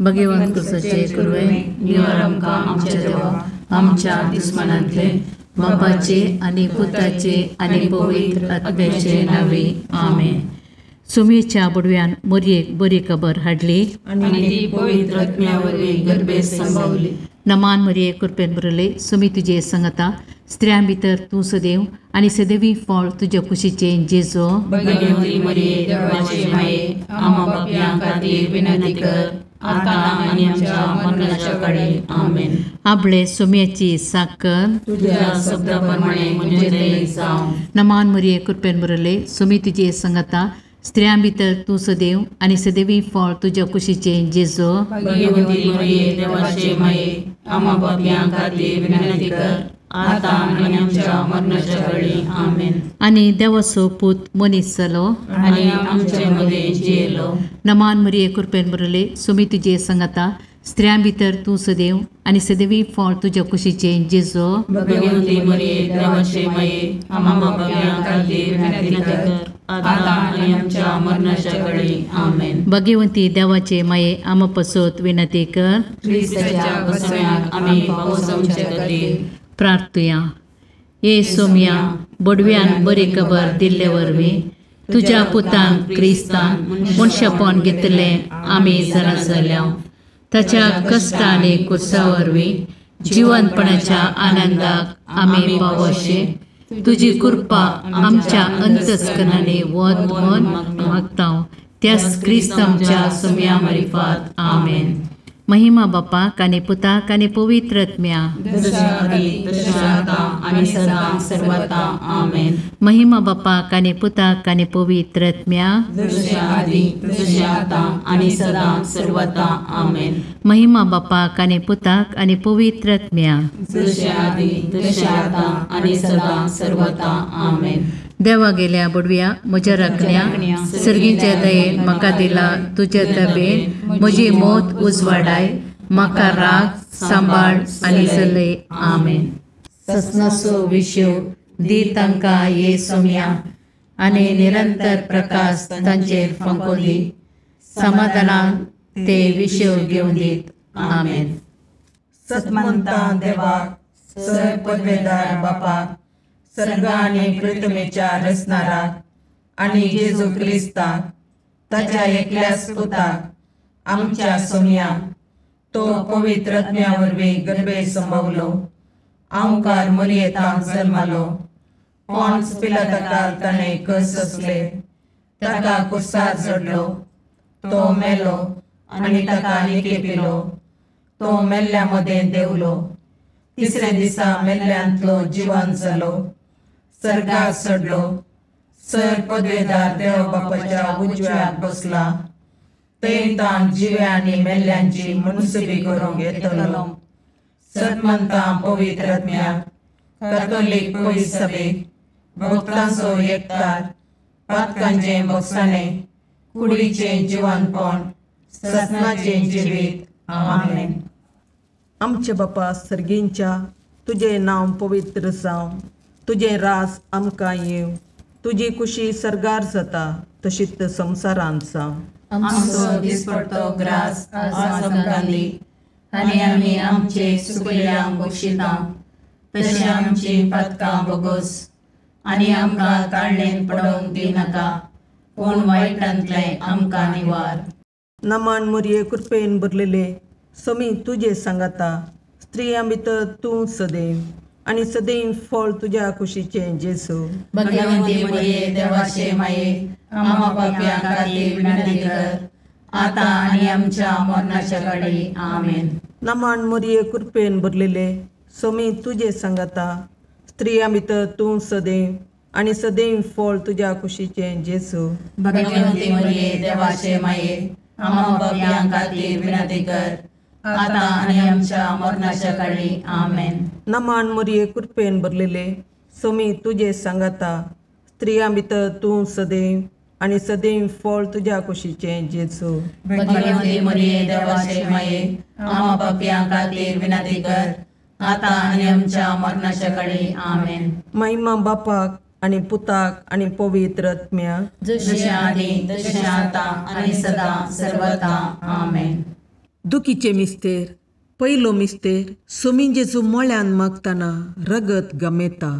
भगवंत कुसाचे कुरवे निवार आमकां आमच्या देवा आमच्या दुस्मनांतले बापाचे आनी पुताचे आनी पवित्र आत्म्याचे नांवे आमेन. सुमेच्या बुडव्यान मोरयेक बरी खबर हाडली आनी ती पवित्र आत्म्या वरवीं गर्भेत संभवली. नमान मरिये कृपेन भरले सुमी तुजे संगता स्त्रियां भितर तूं सदैव आनी सदैवी फळ तुज्या कुशीचें जेजो. भगवती मरिये देवाचे माये आम्हा पापयां खातीर विनंती कर आतां आनी आमच्या मरणाच्या काळी आमेन. आपले सुम्याची साकर तुझ्या शब्दा प्रमाणे म्हजें जावं. नमान मरिये कृपेन भरले सुमी तुजे संगता स्त्रियां भितर तूं सदैव आनी सदैवी फळ तुज्या कुशीचें जेजो. भगवती मरिये देवाचे माये आम्हा पापयां खातीर विनंती कर आतां आनी आमच्या मरणाच्या काळी आमेन. आनी देवाचो पूत मनीस जालो आनी आमचे मदें जियेलो. नमान मरिये कृपेन भरले सुमी तुजे संगता स्त्रियां भितर तूं सदैव आनी सदैवी फळ तुज्या कुशीचें जेजो. भगवती मरिये देवाचे माये आम्हा पापयां खातीर विनंती कर आतां आनी आमच्या मरणाच्या काळी आमेन. भगवंती देवाचे माये आम्हा पसत विनंती कर. क्रिस्ताच्या बसव्याक आमी पावसाचे खातीर प्रार्थुया. ये सोम्या बडव्यान बरी खबर दिल्ले वरवीं तुज्या पुतान क्रिस्तान मनशापण घेतलें आमी जाणा जाल्या. ताच्या कश्ट आनी कुर्सा वरवीं जिवनपणाच्या आनंदाक आमी पावोशे तुजी कृपा आमच्या अंतस्करणांनी वत म्हूण मागता त्याच क्रिस्त आमच्या सोम्या मारिफात आमेन. महिमा बापाक आनी पुताक आनी पवित्र आत्म्या. महिमा बापाक आनी पुताक आनी पवित्र आत्म्या. महिमा बापाक आनी पुताक आनी पवित्र आत्म्या. देवा गेल्या बुडव्या म्हज्या राखण्या सर्गीच्या दयेन म्हाका दिला तुज्या तबेन म्हजी मौत उजवाडाय म्हाका राग सांबाळ आनी चलय आमेन. ससनाचो विशेव दी तांकां ये सोम्या आनी निरंतर प्रकाश तांचेर फांको दी समाधानान ते विशेव घेवन दीत आमेन. सतमंता देवाक सर पदवेदार बापाक सर्ग आनी पृथ्वीच्या रचणाराक आनी जेजू क्रिस्ताक ताच्या एकल्याच पुताक आमच्या सोम्याक तो पवित्र आत्म्या वरवीं गर्भे संभवलो आंवकार मरियेतांक जल्मालो पॉन्स पिलाताकाल ताणें कस सोंसले ताका कुर्सार चडलो तो मेलो आनी ताका निकेपिलो तो मेल्ल्या मदें देंवलो तिसऱ्या दिसा मेल्ल्यांतलो जिवन जालो सर्गाक चडलो सर पदवेदार देव बापाच्या उजव्याक बसला थंय ताण जिव्या आनी मेल्ल्यांची मुनसुबी करूंक येतलो. सतमंता पवित्र आत्म्याक कॅथोलीक पवित्र सभेक भक्तांचो एकतार पातकांचें भोगसाणें कुडीचें जिवनपण ससनाचें जिवीत आमेन. आमचे बापा सर्गींच्या तुजें नांव पवित्र जावं तुजें राज आमकां येवं तुजी कुशी सर्गार जाता तशीच संवसारांत जावं. आमचो दिसपडतो ग्रास आज आमकां दी आनी आमी आमचे चुकलेल्यांक बक्षिता तशें आमची पातकां भोगोस आनी आमकां ताळणेन पडोवंक दिनाका पूण वायटांतलें आमकां निवार. नमान मोरये कृपेन भरलेले समी तुजे सांगाता स्त्रियां भितर तूं सदैव आनी सदैव फळ तुज्या कुशीचें जेजू. भगवंती मरिये देवाचे माये आम्हा पापयां खातीर विनंती कर आतां आनी आमच्या मरणाच्या काळी आमेन. नमान मरिये कृपेन भरलेले समी तुजे सांगाता स्त्रियां भितर तूं सदैव आनी सदैव फळ तुज्या कुशीचें जेजू. भगवंती मरिये देवाचे माये आम्हा पापयां खातीर विनंती कर आतां आनी आमच्या मरणाच्या काळी आमेन. नमान मरिये कृपेन भरलेले समी तुजे सांगाता स्त्रियां भितर तूं सदैव आनी सदैव फळ तुज्या कुशीचें जेजू. भगवंती मरिये देवाचे माये आम्हा पापयां खातीर विनंती कर आतां आनी आमच्या मरणाच्या काळी आमेन. महिमा बापाक आनी पुताक आनी पवित्र आत्म्याक जशें आदी तशें आतां आनी सदां सर्वदा आमेन. दुखीचे मिस्तेर पयलो मिस्तेर सोमी जेजू मळ्यान मागतना रगत गमेता.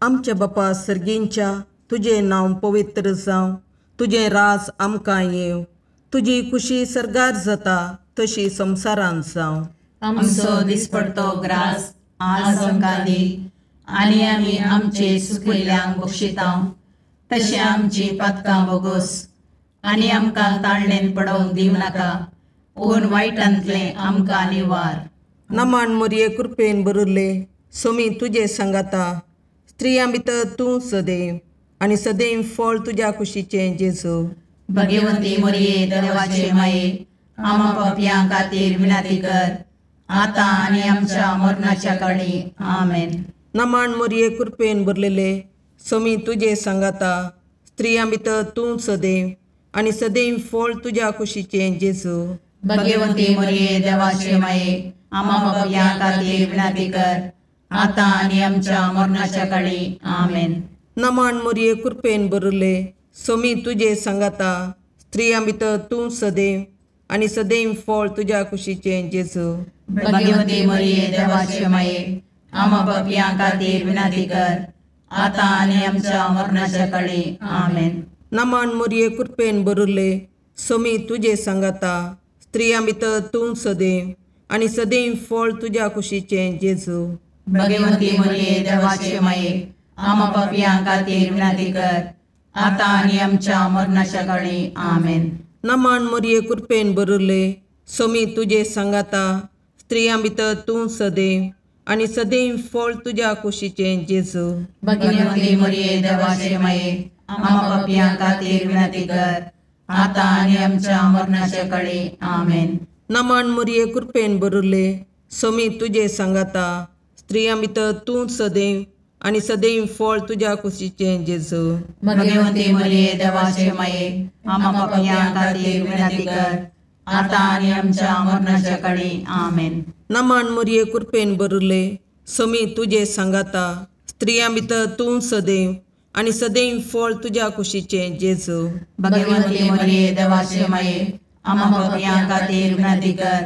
आमच्या बापा सर्गींच्या तुजें नांव पवित्र जावं, तुजें राज आमकां येवं, तुजी खुशी सर्गार जाता तशी संवसारांत जावं. आमचो दिसपडतो ग्रास आज आमकां दी आनी आमी आमचे सुकिल्ल्यांक बक्षिता तशें आमची पातकां बोगोस आनी आमकां ताळणेन पडोवंक दिवं नाका पूण वायटांतलें आमकां निवार. नमान मोरये कृपेन भरिल्ले सोमी तुजे सांगाता, स्त्रियां भितर तूं सदैव आनी सदैव फळ तुज्या कुशीचें जेजू. भगवंती मोरये देवाचे माये आमा पापयां खातीर विनंती कर आतां आनी आमच्या मरणाच्या काळी. आमेन. नमान मोरये कृपेन भरलेले सोमी तुजे सांगाता, स्त्रियां भितर तूं सदैव आनी सदैव फळ तुज्या कुशीचें जेजू. भगवंती मोरये देवाचे माये आमा पापयां खातीर विनंती कर आतां आनी आमच्या मरणाच्या काळी. आमेन. नमान मोरये कृपेन भरिल्ले सोमी तुजे सांगाता, स्त्रियां भितर तूं सदैव आनी सदैव फळ तुज्या कुशीचें जेजू. भगवंती मोरये देवाचे माये आमा पापयां खातीर विनंती कर आतां आनी आमच्या मरणाच्या काळी. आमेन. नमान मोरये कृपेन भरिल्ले सोमी तुजे सांगाता, स्त्रियां भितर तूं सदैव आनी सदैव फळ तुज्या कुशीचें जेजू. भगवंती मोरये देवाचे माये आमा पापयां खातीर विनंती कर आतां आनी आमच्या मरणाच्या काळी. आमेन. नमान मोरये कृपेन भरिल्ले सोमी तुजे सांगाता, स्त्रियां भितर तूं सदैव आनी सदैव फळ तुज्या कुशीचें जेजू. भगवंती मोरये देवाचे माये आमा पापयां खातीर विनंती कर आतां आनी आमच्या मरणाच्या काळी. आमेन. नमान मोरये कृपेन भरिल्ले सोमी तुजे सांगाता, स्त्रियां भितर तूं सदैव आनी सदैव फळ तुज्या कुशीचें जेजू. भगवंती मोरये देवाचे माये आमा पापयां खातीर विनंती कर आतां आनी आमच्या मरणाच्या काळी. आमेन. नमान मोरये कृपेन भरिल्ले सोमी तुजे सांगाता, स्त्रियां भितर तूं सदैव आनी सदैव फळ तुज्या कुशीचें जेजू. भगवंती मोरये देवाचे माये आमा पापयां खातीर विनंती कर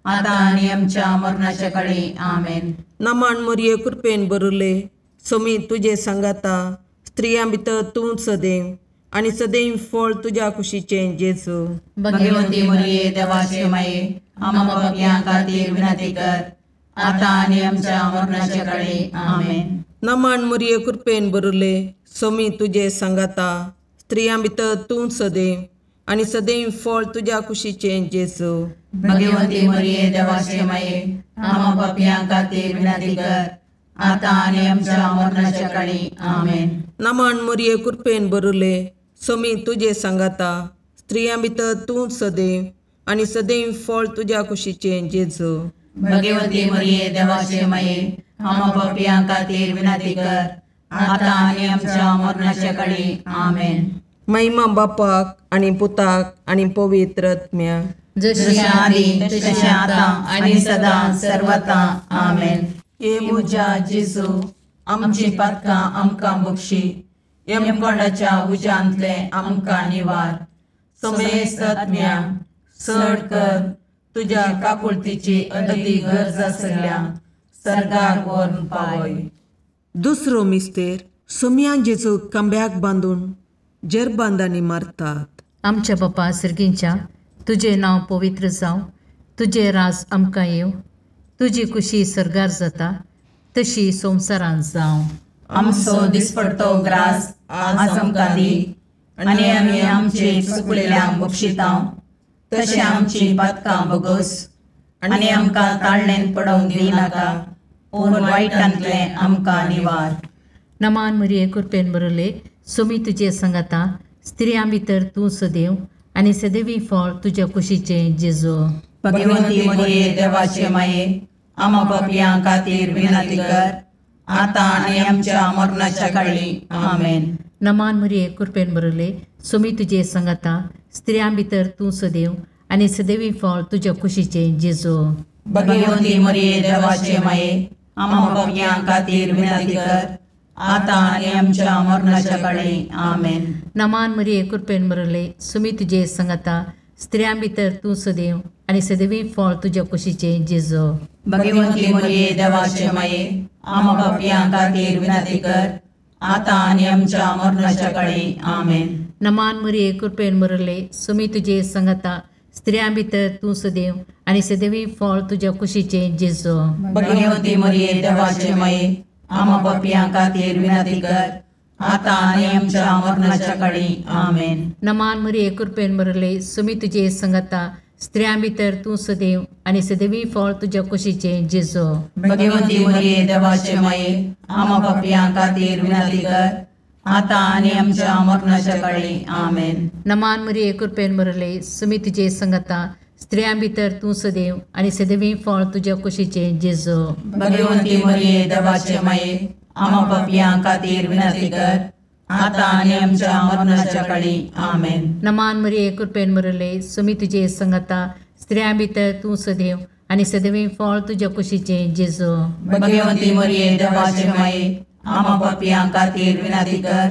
आतां आनी आमच्या मरणाच्या काळी. आमेन. नमान मोरये कृपेन भरिल्ले सोमी तुजे सांगाता, स्त्रियां भितर तूं सदैव आनी सदैव फळ तुज्या कुशीचें जेजू. भगवंती मोरये देवाचे माये आमा पापयां खातीर विनंती कर आतां आनी आमच्या मरणाच्या काळी. आमेन. नमान मोरये कृपेन भरिल्ले सोमी तुजे सांगाता, स्त्रियां भितर तूं सदैव आनी सदैव फळ तुज्या कुशीचें जेजू. भगवंती मोरये देवाचे माये आमा पापयां खातीर विनंती कर आतां आनी आमच्या मरणाच्या काळी. आमेन. नमान मोरये कृपेन भरिल्ले सोमी तुजे सांगाता, स्त्रियां भितर तूं सदैव आनी सदैव फळ तुज्या कुशीचें जेजू. भगवंती मोरये देवाचे माये आमा पापयां खातीर विनंती कर आतां आनी आमच्या मरणाच्या काळी. आमेन. महिमा बापाक आनी पुताक आनी पवित्र आत्म्याक, जशें आदी तशें आतां आनी सदां सर्वता. आमेन. हे म्हज्या जेजू आमची पातकां आमकां बक्षी, यमकोंडाच्या उज्यांतलें आमकां निवार, समेस्त आत्म्या चड कर तुज्या काकुळतीची अदी गरज आसल्या सर्गाक व्हरून पावय. दुसरो मिस्तेर सोमया जेजू खांब्याक बांदून जेरबांदांनी मारतात. आमच्या बापा सर्गींच्या तुजें नांव पवित्र जावं, तुजें राज आमकां येवं, तुजी खुशी सर्गार जाता तशी संवसारांत जावं. आमचो दिसपडतो ग्रास आज आमकां दी आनी आमी आमचे चुकलेल्यांक बक्षिता तशें आमची पातकां बोगोस आनी आमकां ताळणेन पडोवंक दिवं नाका पूण वायटांतलें आमकां निवार. नमान मरिये कृपेन भरिल्ले सोमी तुजे सांगाता, स्त्रियां भितर तूं सदैव आनी सदैवी फळ तुज्या कुशीचें जेजू. भगवंती मरिये देवाचे माये आमा पापयां खातीर विनंती कर आतां आनी आमच्या मरणाच्या काळी. आमेन. नमान मरिये कृपेन भरिल्ले सोमी तुजे सांगाता, स्त्रियां भितर तूं सदैव आनी सदैवी फळ तुज्या कुशीचें जेजू. भगवंती मरिये देवाचे माये आमा पापयां खातीर विनंती कर आतां आनी आमच्या मरणाच्या काळी. आमेन. नमान मरिये कृपेन भरिल्ले सोमी तुजे सांगाता, स्त्रियां भितर तूं सदैव आनी सदैवी फळ तुज्या कुशीचें जेजू। भगवंती मरिये देवाचे माये, आमा पापयां खातीर विनंती कर, आतां आनी आमच्या मरणाच्या काळी। आमेन। नमान मरिये, कृपेन भरले, सुमी तुजे संगता, स्त्रियां भितर तूं सदैव आनी सदैवी फळ तुज्या कुशीचें जेजू। भगवंती मरिये देवाचे माये, आमा पापयां खातीर विनंती कर, आतां आनी आमच्या मरणाच्या काळी। आमेन। नमान मरिये, कृपेन भरले, सुमी तुजे संगता, स्त्रियां भितर तूं सदैव आनी सदैवी फळ तुज्या कुशीचें जेजू। भगवंती मरिये देवाचे माये, आमा पापयां खातीर विनंती कर, आतां आनी आमच्या मरणाच्या काळी। आमेन। नमान मरिये, कृपेन भरले, सुमी तुजे संगता, स्त्रियां भितर तूं सदैव आनी सदैवी फळ तुज्या कुशीचें जेजू। भगवंती मरिये देवाचे माये, आमा पापयां खातीर विनंती कर, आतां आनी आमच्या मरणाच्या काळी। आमेन। नमान मरिये, कृपेन भरले, सुमी तुजे संगता, स्त्रियां भितर तूं सदैव आनी सदैवी फळ तुज्या कुशीचें जेजू। भगवंती मरिये देवाचे माये, आमा पापयां खातीर विनंती कर,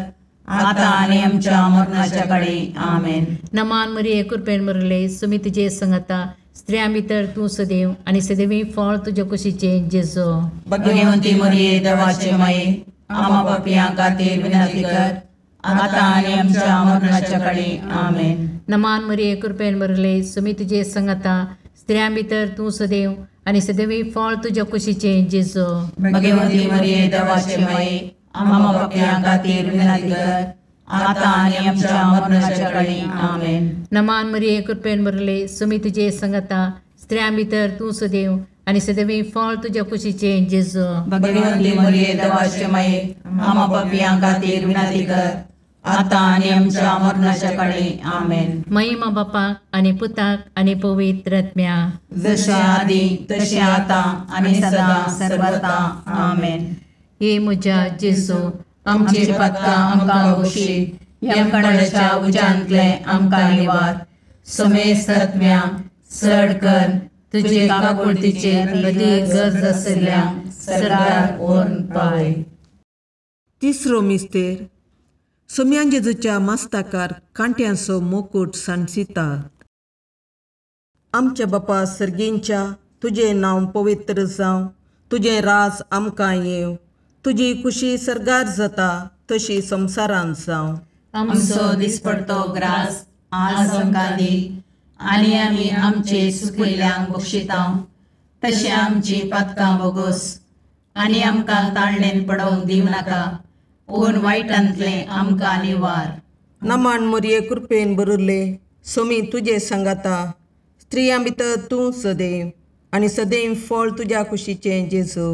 आतां आनी आमच्या मरणाच्या काळी। आमेन। नमान मरिये, कृपेन भरले, सुमी तुजे संगता, स्त्रियां भितर तूं सदैव आनी सदैवी फळ तुज्या कुशीचें जेजू। भगवंती मरिये देवाचे माये, आमा पापयां खातीर विनंती कर, आतां आनी आमच्या मरणाच्या काळी। आमेन। नमान मरिये, कृपेन भरले, सुमी तुजे संगता, स्त्रियां भितर तूं सदैव आनी सदैवी फळ तुज्या कुशीचें जेजू। भगवंती मरिये देवाचे माये, आमा पापयां खातीर विनंती कर, आतां आनी आमच्या मरणाच्या काळी। आमेन। नमान मरिये, कृपेन भरले, सुमी तुजे संगता, स्त्रियां भितर तूं सदैव आनी सदैवी फळ तुज्या कुशीचें जेजू। भगवंती मरिये देवाचे माये, आमा पापयां खातीर विनंती कर, आतां आनी आमच्या मरणाच्या काळी। आमेन। महिमा बापाक आनी पुताक आनी पवित्र आत्म्या, जशें आदी तशें आतां आनी सदां सर्वता। आमेन। हे म्हज्या जेजू, आमची पातकां आमकां बक्षी, यमकंडाच्या उज्यांतलें आमकां निवार, समेस्त आत्म्या चड कर तुजे काकुळतीचेर अदीक गरज आशिल्ल्या सरकार व्हरून पावय। तिसरो मिस्तेर सोम्यान जेजूच्या मास्ताकार कांट्यांचो मुकूट सांडसितात। आमच्या बापा सर्गींच्या, तुजें नांव पवित्र जावं, तुजें राज आमकां येवं, तुजी कुशी सर्गार जाता तशी संवसारांत जावं। आमचो दिसपडतो ग्रास आज आमकां दी, आनी आमी आमचे सुकिल्ल्यांक बक्षिता तशें आमची पातकां बोगोस, आनी आमकां ताळणेन पडोवंक दिवं नाका, पूण वायटांतलें आमकां निवार। नमान मरिये, कृपेन भरिल्ले, सोमी तुजे सांगाता, स्त्रियां भितर तूं सदैव आनी सदैव फळ तुज्या कुशीचें जेजू।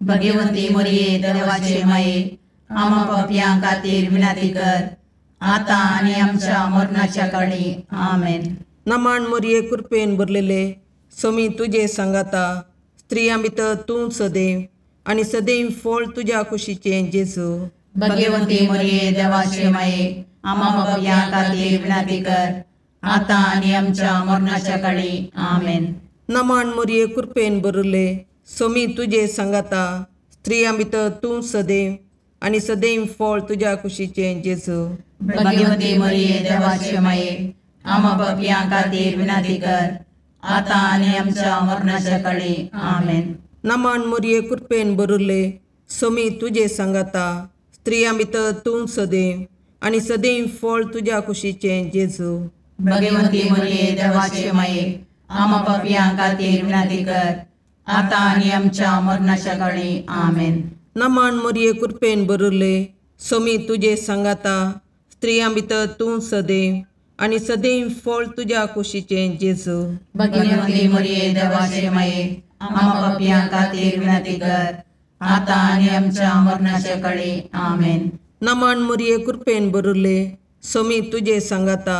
भगवंती मरिये देवाचे माये, आमा पापयां खातीर विनंती कर, आतां आनी आमच्या मरणाच्या काळी। आमेन। नमान मरिये, कृपेन भरलेले, सोमी तुजे सांगाता, स्त्रियां भितर तूं सदैव आनी सदैव फळ तुज्या कुशीचें जेजू। भगवंती मरिये देवाचे माये, आमा पापयां खातीर विनंती कर, आतां आनी आमच्या मरणाच्या काळी। आमेन। नमान मरिये, कृपेन भरिल्ले, सोमी तुजे सांगाता, स्त्रियां भितर तूं सदैव आनी सदैव फळ तुज्या कुशीचें जेजू। भगवंती मरिये देवाचे माये, आमा पापयां खातीर विनंती कर, आतां आनी आमच्या मरणाच्या काळी। आमेन। नमान मरिये, कृपेन भरिल्ले, सोमी तुजे सांगाता, स्त्रियां भितर तूं सदैव आनी सदैव फळ तुज्या कुशीचें जेजू। भगवंती मरिये देवाचे माये, आमा पापयां खातीर विनंती कर, आतां आनी आमच्या मरणाच्या काळी। आमेन। नमान मरिये, कृपेन भरिल्ले, सोमी तुजे सांगाता, स्त्रियां भितर तूं सदैव आनी सदैव फळ तुज्या कुशीचें जेजू। भगवंती मरिये देवाचे माये, आमा पापयां खातीर विनंती कर, आतां आनी आमच्या मरणाच्या काळी। आमेन। नमान मरिये, कृपेन भरिल्ले, सोमी तुजे सांगाता,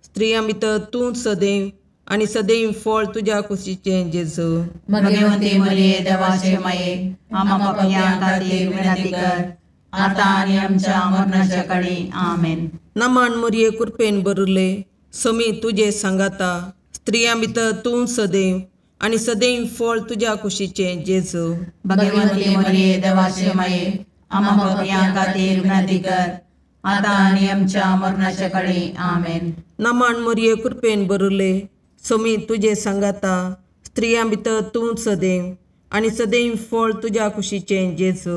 स्त्रियां भितर तूं सदैव आनी सदैव फळ तुज्या कुशीचें जेजू। भगवंती मरिये देवाचे माये, आमा पापयां खातीर विनंती कर, आतां आनी आमच्या मरणाच्या काळी। आमेन। नमान मरिये, कृपेन भरिल्ले, सोमी तुजे सांगाता, स्त्रियां भितर तूं सदैव आनी सदैव फळ तुज्या कुशीचें जेजू। भगवंती मरिये देवाचे माये, आमा पापयां खातीर विनंती कर, आतां आनी आमच्या मरणाच्या काळी। आमेन। नमन मरिये कृपेन भरिल्ले समी तुजे सांगाता स्त्रियां भितर तूं सदैव आनी सदैव फळ तुज्या कुशीचें जेजू।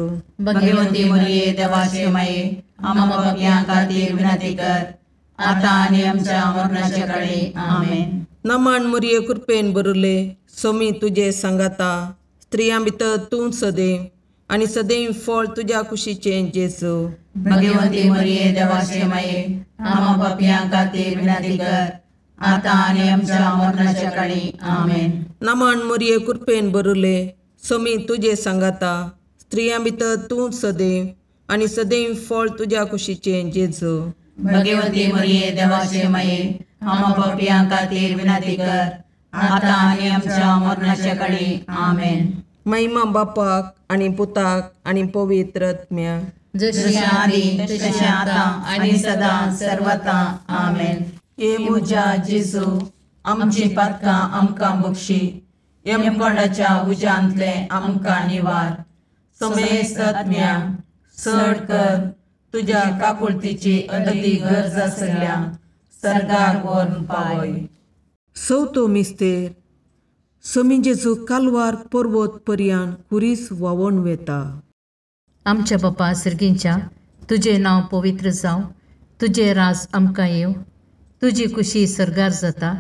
भगवती मरिये देवाचे माये आम्हा पाप्यां खातीर विनंती कर आतां आनी आमच्या मरणाच्या काळी। आमेन। नमन मरिये कृपेन भरिल्ले समी तुजे सांगाता स्त्रियां भितर तूं सदैव आनी सदैव फळ तुज्या कुशीचें जेजू। भगवती मरिये देवाचे माये आम्हा पाप्यां खातीर विनंती कर आतां आनी आमच्या मरणाच्या काळी। आमेन। नमन मरिये कृपेन भरिल्ले समी तुजे सांगाता स्त्रियां भितर तूं सदैव आनी सदैव फळ तुज्या कुशीचें जेजू। भगवती मरिये देवाचे माये आम्हा पाप्यां खातीर विनंती कर आतां आनी आमच्या मरणाच्या काळी। आमेन। महिमा बापाक आनी पुताक आनी पवित्र आत्म्याक, जशी आदी तशी आतां आनी सदां सर्वता। आमेन। हे म्हज्या जेजू आमची पातकां आमकां बक्षी, यमकोंडाच्या उज्यांतले आमकां निवार, समेस्त आत्म्या चड कर तुज्या काकुळतीची अदी गरज आसल्या सर्गार व्हरून पावय। चवथो मिस्तेर समी जेजू कालवार पर्वत पर्यान खुरीस व्हांवून वेता। आमच्या बापा सर्गींच्या तुजें नांव पवित्र जावं, तुजें राज आमकां येवं, तुजी कुशी सर्गार जाता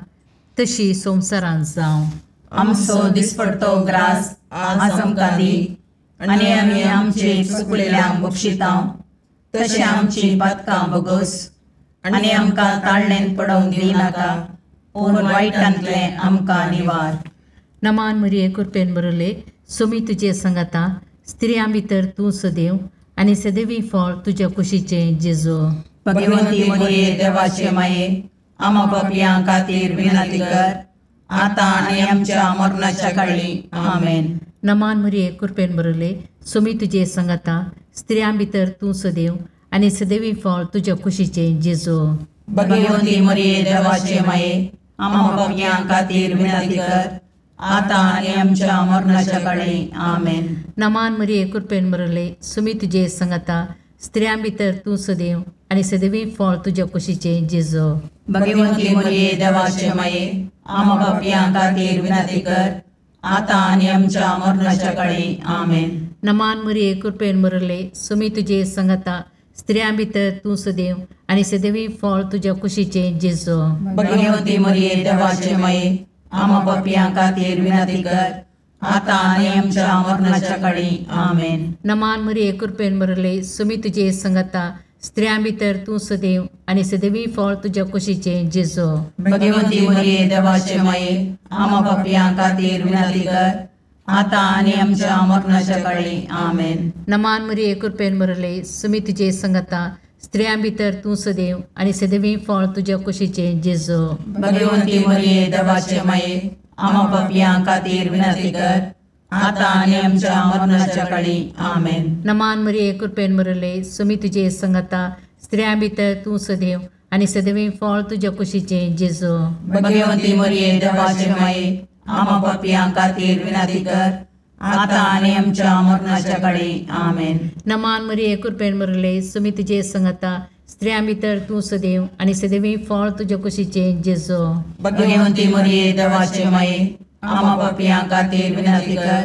तशी संवसारांत जावं। आमचो दिसपडतो ग्रास आज आमकां दी आनी आमी आमचे चुकलेल्यांक बक्षितांव तशें आमची पातकां बगस आनी आमकां ताळणेन पडोवंक दिनाका पूण वायटांतलें आमकां निवार। नमान मरिये कृपेन भरिल्ले सोमी तुजे सांगाता स्त्रियां भितर तूं सदैव आनी सदैवी फळ तुज्या कुशीचें जेजू। भगवती मरिये देवाचे माये आम्हा पापयां खातीर विनंती कर आतां आनी आमच्या मरणाच्या काळी। आमेन। नमान मरिये कृपेन भरिल्ले सोमी तुजे सांगाता स्त्रियां भितर तूं सदैव आनी सदैवी फळ तुज्या कुशीचें जेजू। भगवती मरिये देवाचे माये आम्हा पापयां खातीर विनंती कर आतां आनी आमच्या मरणाच्या काळी। आमेन। नमान मरिये कृपेन भरिल्ले सोमी तुजे सांगाता स्त्रियां भितर तूं सदैव आनी सदैवी फळ तुज्या कुशीचें जेजू। भगवती मरिये देवाचे माये आम्हा पापयां खातीर विनंती कर आतां आनी आमच्या मरणाच्या काळी। आमेन। नमान मरिये कृपेन भरिल्ले सोमी तुजे सांगाता स्त्रियां भितर तूं सदैव आनी सदैवी फळ तुज्या कुशीचें जेजू। भगवती मरिये देवाचे माये आम्हा पापयां खातीर विनंती कर आतां आनी आमच्या मरणाच्या काळी। आमेन। नमान मरिये कृपेन भरिल्ले सोमी तुजे सांगाता स्त्रियां भितर तूं सदैव आनी सदैवी फळ तुज्या कुशीचें जेजू। भगवती मरिये देवाचे माये आम्हा पापयां खातीर विनंती कर आतां आनी आमच्या मरणाच्या काळी। आमेन। नमान मरिये कृपेन भरिल्ले सोमी तुजे सांगाता स्त्रियां भितर तूं सदैव आनी सदैवी फळ तुज्या कुशीचें जेजू। भगवती मरिये देवाचे माये आम्हा पापयां खातीर विनंती कर आतां आनी आमच्या मरणाच्या काळी। आमेन। नमान मरिये कृपेन भरिल्ले सोमी तुजे सांगाता स्त्रियां भितर तूं सदैव आनी सदैवी फळ तुज्या कुशीचें जेजू। भगवती मरिये देवाचे माये आम्हा पापयां खातीर विनंती कर आतां आनी आमच्या मरणाच्या काळी। आमेन। नमान मरिये कृपेन भरिल्ले सोमी तुजे सांगाता स्त्रियां भितर तूं सदैव आनी सदैवी फळ तुज्या कुशीचें जेजू। भगवती मरिये देवाचे माये आम्हा पापयां खातीर विनंती कर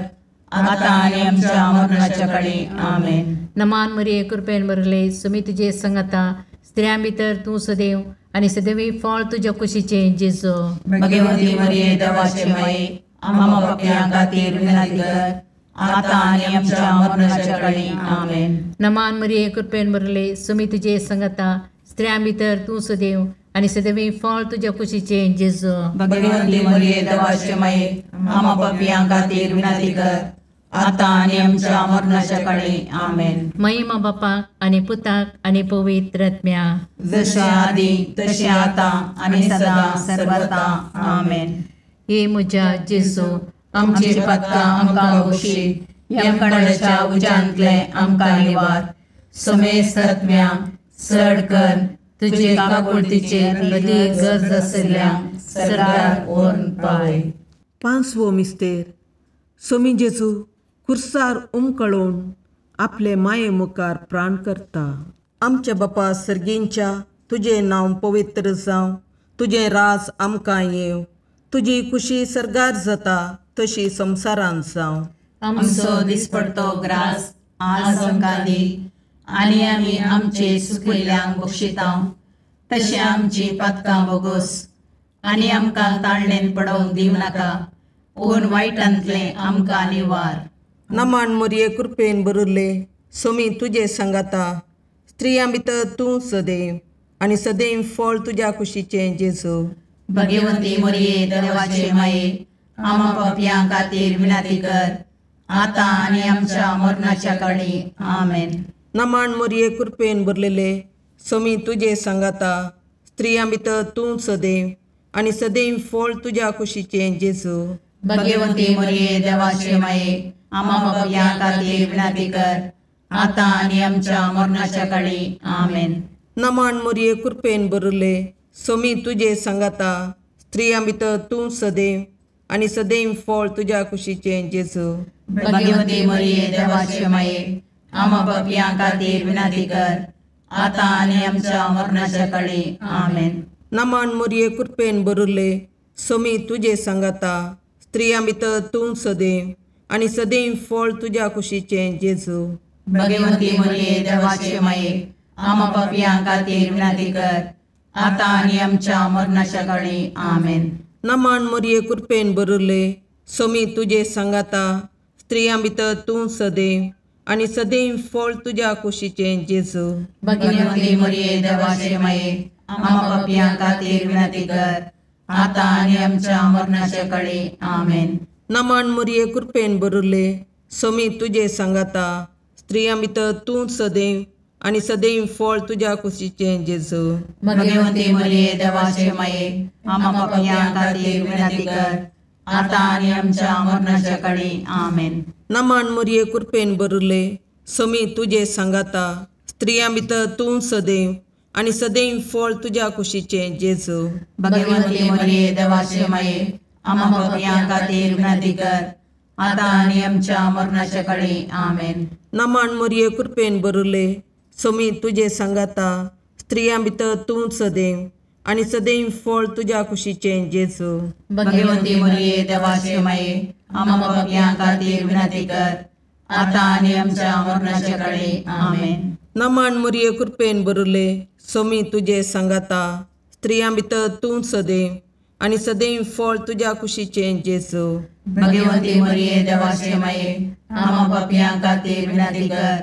आतां आनी आमच्या मरणाच्या काळी। आमेन। नमान मरिये कृपेन भरिल्ले सोमी तुजे सांगाता स्त्रियां भितर तूं सदैव आनी सदैवी फळ तुज्या कुशीचें जेजू। भगवती मरिये देवाचे माये आम्हा पापयां खातीर विनंती कर आतां आनी आमच्या मरणाच्या काळी। आमेन। नमान मरिये कृपेन भरिल्ले सोमी तुजे सांगाता स्त्रियां भितर तूं सदैव आनी सदैवी फळ तुज्या कुशीचें जेजू। भगवती मरिये देवाचे माये आम्हा पापयां खातीर विनंती कर आतां आनी आमच्या मरणाच्या काळी। आमेन। महिमा बापाक आनी पुताक आनी पवित्र आत्म्याक, जशें आदी तशें आतां आनी सदां सर्वता। आमेन। हे म्हज्या जेजू आमची पातकां आमकां बक्षी, यमकंडाच्या उज्यांतले आमकां निवार, समेस्त आत्म्या चड कर तुजे काकुळतीचेर अदीक गरज आशिल्ल्या सर्गार व्हरून पावय। पांचवो मिस्तेर सोमी जेजू खुर्सार उमकळून आपले माये मुखार प्राण करता। आमच्या बापा सर्गींच्या तुजें नांव पवित्र जावं, तुजें राज आमकां येवं, तुजी कुशी सर्गार जाता तशी संवसारांत जावं. आमचो दिसपडतो ग्रास आज आमकां दी आनी आमी आमचे सुकिल्ल्यांक बक्षिता तशें आमची पातकां बोगोस आनी आमकां ताळणेन पडोवंक दिवं नाका, पूण वायटांतलें आमकां निवार. नमान मोरये कृपेन बरुल्ले, सोमी तुजे सांगाता, स्त्रियां भितर तूं सदैव आनी सदैव फळ तुज्या कुशीचें जेजू. भगवंती मोरये देवाचे माये, आमा पापयां खातीर विनंती कर आतां आनी आमच्या मरणाच्या काळी. आमेन. नमान मोरये कृपेन भरलेले, सोमी तुजे सांगाता, स्त्रियां भितर तूं सदैव आनी सदैव फळ तुज्या कुशीचें जेजू. भगवंती मोरये देवाचे माये, आमा पापयां खातीर विनंती कर आतां आनी आमच्या मरणाच्या काळी. आमेन. नमान मोरये कृपेन भरले, सोमी तुजे सांगाता, स्त्रियां भितर तूं सदैव आनी सदैव फळ तुज्या कुशीचें जेजू. भगवंती मोरये देवाचे माये, आमा पापयां खातीर विनंती कर आतां आनी आमच्या मरणाच्या काळी. आमेन. नमान मोरये कृपेन भरले, सोमी तुजे सांगाता, स्त्रियां भितर तूं सदैव आनी सदैव फळ तुज्या कुशीचें जेजू. भगवंती मोरये देवाचे माये, आमा पापयां खातीर विनंती कर आतां आनी आमच्या मरणाच्या काळी. आमेन. नमान मोरये कृपेन भरले, सोमी तुजे सांगाता, स्त्रियां भितर तूं सदैव आनी सदैव फळ तुज्या कुशीचें जेजू. भगवंती मोरये देवाचे माये, आमा पापयां खातीर विनंती कर आतां आनी आमच्या मरणाच्या काळी. आमेन. नमान मोरये कृपेन भरले, सोमी तुजे सांगाता, स्त्रियां भितर तूं सदैव आनी सदैव फळ तुज्या कुशीचें जेजू. भगवंती मोरये देवाचे माये, आमा पापयां खातीर विनंती कर आतां आनी आमच्या मरणाच्या काळी. आमेन. नमान मोरये कृपेन भरले, सोमी तुजे सांगाता, स्त्रियां भितर तूं सदैव आनी सदैव फळ तुज्या कुशीचें जेजू. भगवंती मोरये देवाचे माये, आमा पापयां खातीर विनंती कर आतां आनी आमच्या मरणाच्या काळी. आमेन. नमान मोरये कृपेन भरले, सोमी तुजे सांगाता, स्त्रियां भितर तूं सदैव आनी सदैव फळ तुज्या कुशीचें जेजू. भगवंती मोरये देवाचे माये, आमा पापयां खातीर विनंती कर आतां आनी आमच्या मरणाच्या काळी. आमेन. नमान मोरये कृपेन भरले, सोमी तुजे सांगाता, स्त्रियां भितर तूं सदैव आनी सदैव फळ तुज्या कुशीचें जेजू. भगवंती मोरये देवाचे माये, आमा पापयां खातीर विनंती कर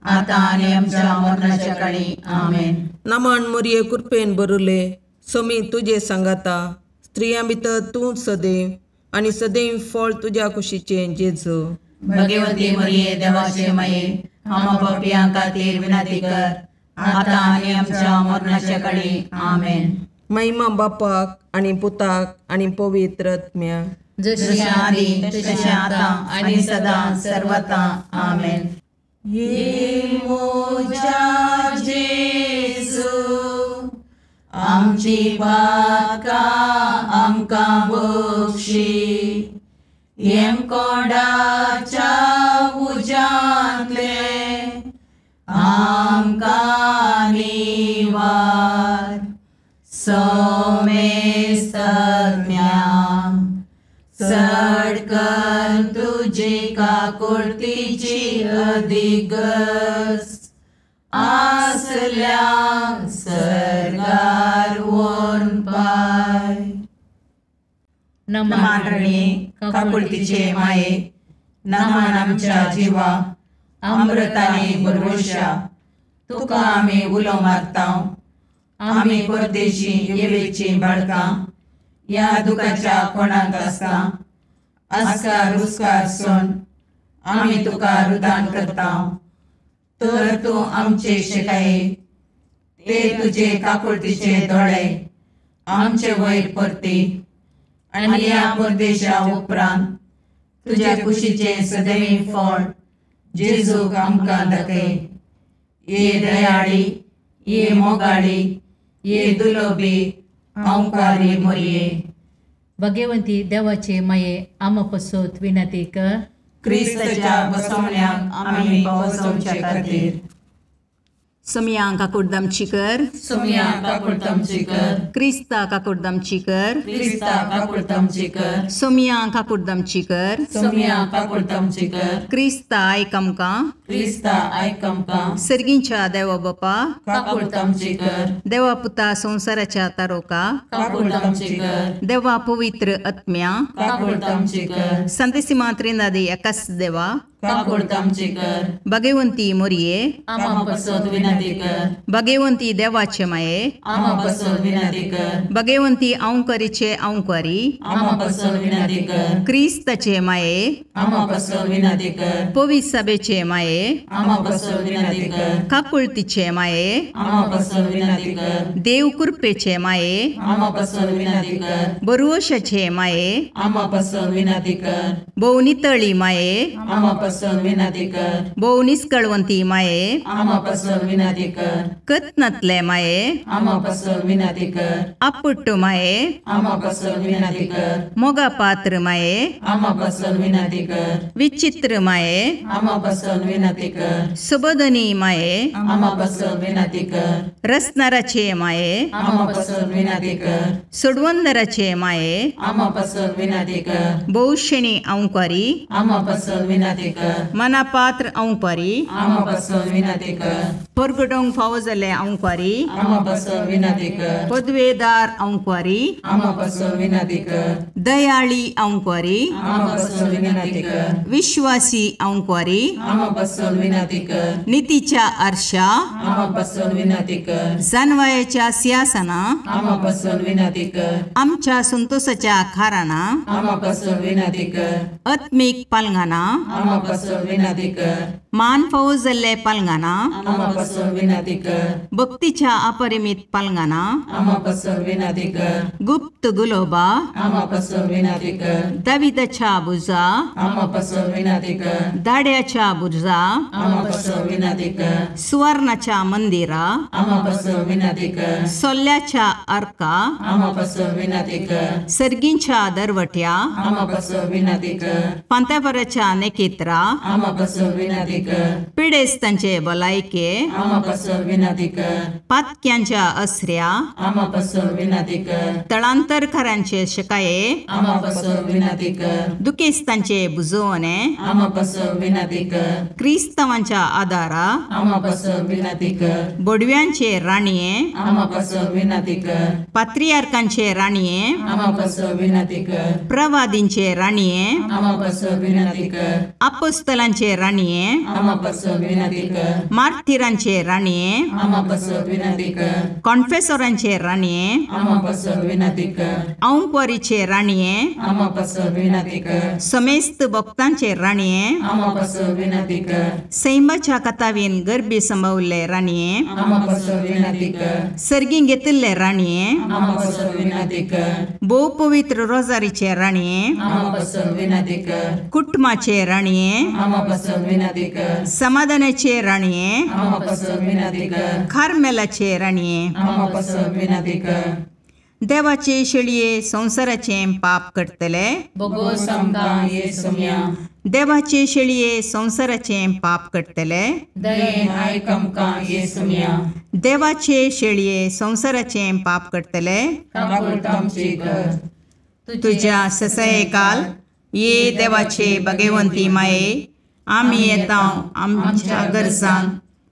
आतां आनी आमच्या मरणाच्या काळी. आमेन. नमान मोरये कृपेन भरले, सोमी तुजे सांगाता, स्त्रियां भितर तूं सदैव आनी सदैव फळ तुज्या कुशीचें जेजू. भगवंती मोरये देवाचे माये, आमा पापयां खातीर विनंती कर आतां आनी आमच्या मरणाच्या काळी. आमेन. महिमा बापाक आनी पुताक आनी पवित्र आत्म्याक, जशें आदी तशें आतां आनी सदां सर्वता. आमेन. ये मोजा जेजू, आमची पातकां आमकां बक्षी, येमकोंडाच्या उज्यांतले आमकां निवार. सोमेस्तज्ञा चड कर तुजी काकुळतीची अधिगस आसल्या सर्गार व्हरून पाय. नमान रणी काकुळतीचे माये, नमान आमच्या जिवा अमृताने भरवशा, तुका आमी उलो मारता. आमी परदेशी येवेची बाळकां ह्या दुखाच्या कोणाक आसता आस्कार उस्कार सोन आमी तुका रुदान करता. तर तूं आमचे शिकाये ते तुजे काकुळतीचे दोळे आमचे वयर परती आनी ह्या परदेशा उपरांत तुज्या कुशीचें सदैव फळ जेजूक आमकां दाखय. ये दयाळी, ये मोगाळी, ये दुलोबी अंकारी मोरये. भगवंती देवाचे माये, आमा पसोत विनंती कर. क्रिस्ताच्या बसवण्याक आमी पावसोवचे खातीर. सोमया काकुडदामची कर, सोमया काकुडदामची कर, क्रिस्ता काकुडदामची कर, क्रिस्ता काकुडदामची कर, सोमया काकुडदामची कर, सोमया काकुडदामची कर, क्रिस्ता आयक आमकां, क्रिस्ता आयक आमकां, सर्गींच्या देवा बापा काकुडदामची कर, देवा पुता संवसाराच्या तारोका काकुडदामची कर, देवा पवित्र आत्म्या काकुडदामची कर, संतेसिमा त्रिनादी एकाच देवा काकुडदामची कर, भगवंती मोरये आमा पसत विनंती कर, भगवंती देवाचे माये आमा पसत विनंती कर, भगवंती अंकरीचे अंकरी आमा पसत विनंती कर, क्रिस्ताचे माये आमा पसत विनंती कर, पवित्र सभेचे माये आमा पसत विनंती कर, काकुळतीचे माये आमा पसत विनंती कर, देव कृपेचे माये आमा पसत विनंती कर, बरुवशाचे माये आमा पसत विनंती कर, भोवनितळी माये आमा पसत विनंती कर, भोव निस्कळवंती माये आमा पसत विनंती कर, कत्नातले माये आमा पसत विनंती कर, आपुट्ट माये आमा पसत विनंती कर, मोगा पात्र माये आमा पसत विनंती कर, विचित्र माये आमा पसत विनंती कर, सुबोधनी माये आमा पसत विनंती कर, रसनाराचे माये आमा पसत विनंती कर, सोडवंदराचे माये आमा पसत विनंती कर, बहुशेणी अंकारी आमा पसत विनंती कर, मनापात्र अंकारी आमा पसत विनंती कर, परगटोंक फावो जाल्ले अंकारी आमा पसत विनंती कर, पदवेदार अंकारी आमा पसत विनंती कर, दयाळी अंकारी आमा पसत विनंती कर, विश्वासी अंकारी आमा पसत विनंती कर, नितीच्या आरशा आमा पसत विनंती कर, जानवायाच्या सिंहासना आमा पसत विनंती कर, आमच्या संतोषाच्या खाराना आमा पसत विनंती कर, आत्मीक पालंगाना आमा पसत विनंती कर, मान फावो जाल्ले पालंगाना आमा पसत विनंती कर, भक्तीच्या अपरिमित पालंगाना आमा पसत विनंती कर, गुप्त गुलोबा आमा पसत विनंती कर, दाविदाच्या बुजा आमा पसत विनंती कर, दाड्याच्या बुजा आमा पसत विनंती कर, सुवर्णाच्या मंदिरा आमा पसत विनंती कर, सोल्ल्याच्या अर्का आमा पसत विनंती कर, सर्गींच्या दरवट्या आमा पसत विनंती कर, पांत्यापराच्या नेकेत्रा आमा पसत विनंती कर, पिडेस्तांचे भलायके आमा पसत विनंती कर, पातक्यांच्या असऱ्या आमा पसत विनंती कर, तळांतरकारांचे शकाये आमा पसत विनंती कर, दुखेस्तांचे बुजवणे आमा पसत विनंती कर, क्रिस्तावांच्या आदारा आमा पसत विनंती कर, बोडव्यांचे राणये आमा पसत विनंती कर, पात्रियार्कांचे राणये आमा पसत विनंती कर, प्रवादींचे राणये आमा पसत विनंती कर, अपोस्तलांचे राणये आमा पसत विनंती कर, मार्थिरांचे राणये आमा पसत विनंती कर, कॉन्फेसोरांचे राणये आमा पसत विनंती कर, अंकवारीचे राणये आमा पसत विनंती कर, समेस्त भक्तांचे राणये आमा पसत विनंती कर, सैमाच्या कथावीन गर्भी संभवले राणये आमा पसत विनंती कर, सर्गी घेतिल्ले राणये आमा पसत विनंती कर, भोव पवित्र रोजारीचे राणये आमा पसत विनंती कर, कुटुंबाचे राणये आमा पसत विनंती कर, समाधानाचे राणये आमा पसत विनंती कर, कार्मेलाचे राणये आमा पसत विनंती कर, देवाचे शेळये संवसाराचे पाप करतले बोगोस आमकां ये सोम्या, देवाचे शेळये संवसाराचे पाप करतले दयेन आयक आमकां ये सोम्या, देवाचे शेळये संवसाराचे पाप करतले काकुळटामची कर, तुझ्या ससयकाल ये देवाचे भगवंती माये आमी येता आमच्या गरजान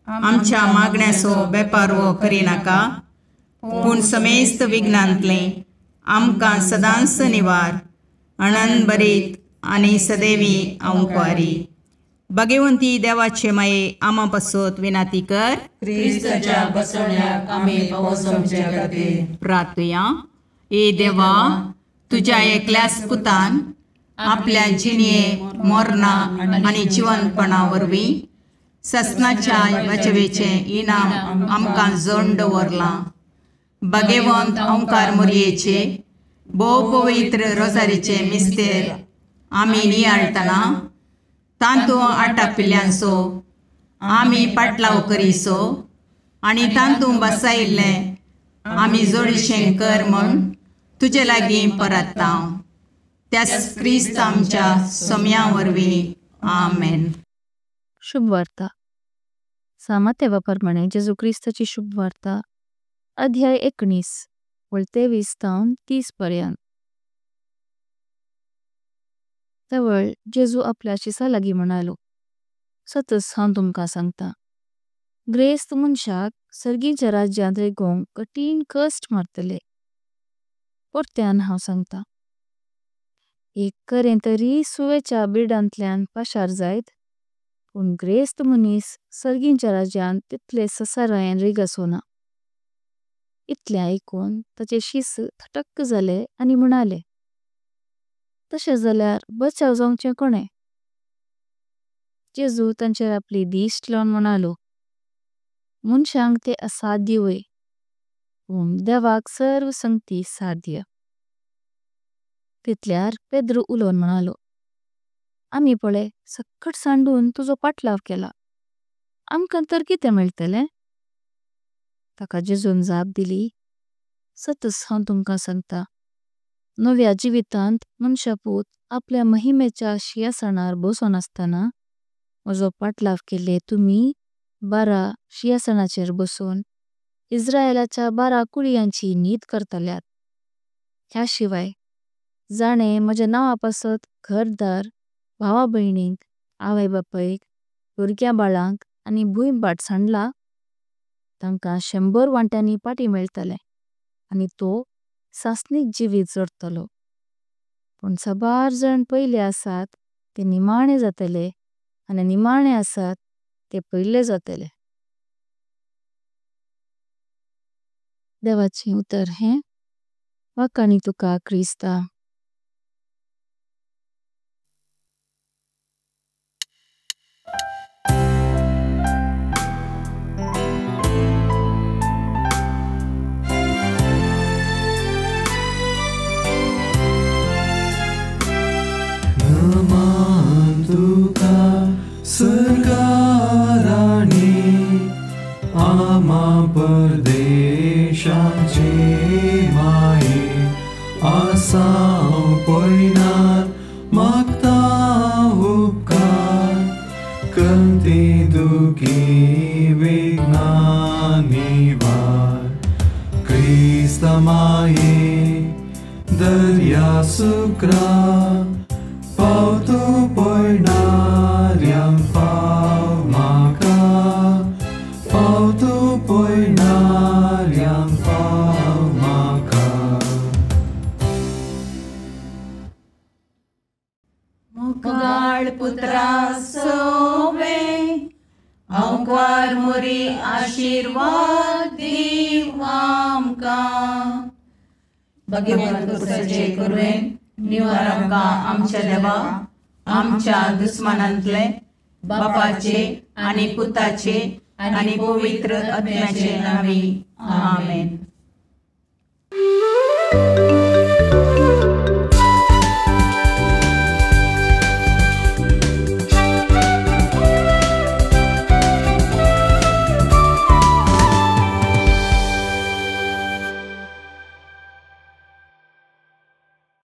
आमच्या मागण्याचो बेपारवो करिनाका पूण समेस्त विघ्नांतलें आमकां सदांच निवार अणन बरीत आनी सदैवी अंकवारी. भगवंती देवाचे माये आमा पासत विनाती कर क्रिस्ताच्या बसवण्याक आमी पावसोवचे खातीर. प्रार्थुया. ए देवा, तुज्या एकल्याच पुतान आपल्या जिणये मोरना आनी जिवनपणा वरवीं ससनाच्या बचवेचें इनाम आमकां जोड दवरलां. भगवंत ओंकार मोरयेचे भोव पवित्र रोजारीचे मिस्तेर आमी नियाळटना तांतू आटापिल्ल्यांचो आमी पाटलाव करीसो आनी तांतू बसायिल्लें आमी जोडीशें कर म्हूण तुजे लागीं परत्ता त्यास क्रिस्त आमच्या सोम्या वरवीं. आमेन. शुभ वार्ता. सांत मातेवा परमाने जेसु क्रिस्ताची शुभवार्ता अध्याय 19 वळ 23 ताऊन 30 पर्यंत। तवळ जेसु आपल्या शिसा लागि म्हणालो, सतस हांव तुमकां सांगता, ग्रेस्त मुनशाक सर्गिंच्या राज्यांत रेगोंक कठिन कष्ट मारतले। पोर्त्यान हांव सांगता, एक करें तरी सुवेच्या बिर्डांतल्यान पाशार जायत, पुण ग्रेस्त मुनिस सर्गिंच्या राज्यांत तितले ससारायें रेगसोना। इतले आइकोन ताचे शिस थटक जाले आनी म्हणाले, तशे जाल्यार बचाव जावचें कोणे? जेसु तांचेर आपली दिश्ट लावन म्हणालो, मुनशांक ते असाध्य वय, पुण देवाक सर्व संगती साध्य। तितल्यार पेद्रू उलोवन म्हणालो, आमी पोळे सक्कट सांडून तुजो पातलाव केला, आमकां तर किते मेळतले? ताका जेसुन जाप दिली, सतस हांव तुमकां सांगता, नव्या जीवितांत मुनशापूत आपल्या महिमेच्या शियासनार बसोन अस्ताना मजो पातलाव केले तुमी 12 शियासनाचेर बसोन इस्रायेलाच्या 12 कुळियांची नीत करतल्यात। ह्या शिवाय जाणे मजे नावा पासत घरदार, भावा भैणिंक, आवय बापाइक, बुर्ग्या बाळांक आनी भुइंबाट सांडला तांका 100 वांट्यानी पाटी मेळतले आनी तो सासनिक जीवित जोडतलो। पुण सबार जाण पहिले असात ते निमाणे जातले आनी निमाणे असात ते पहिले जातले। देवाची उतर हे वाखाणि तुका क्रिस्ता। नमन तुका सरकाराणी आमा परदेशाचे माये आसाव पयनार मागता उपकार कंती दुखी विघ्नां निवार क्रिस्त माये दर्या सुक्रा पावतो पयणाऱ्यांक पाव म्हाका पावतो पयणाऱ्यांक पाव म्हाका। मुगाळ पुत्रा सोवे अंकार मोरी आशीर्वाद दीव आमकां। भगवंत सजे कुरवेन निवार आमकां आमच्या देवा आमच्या दुस्मानांतले बापाचे आनी पुताचे आनी पवित्र आत्म्याचे नांवी आमेन।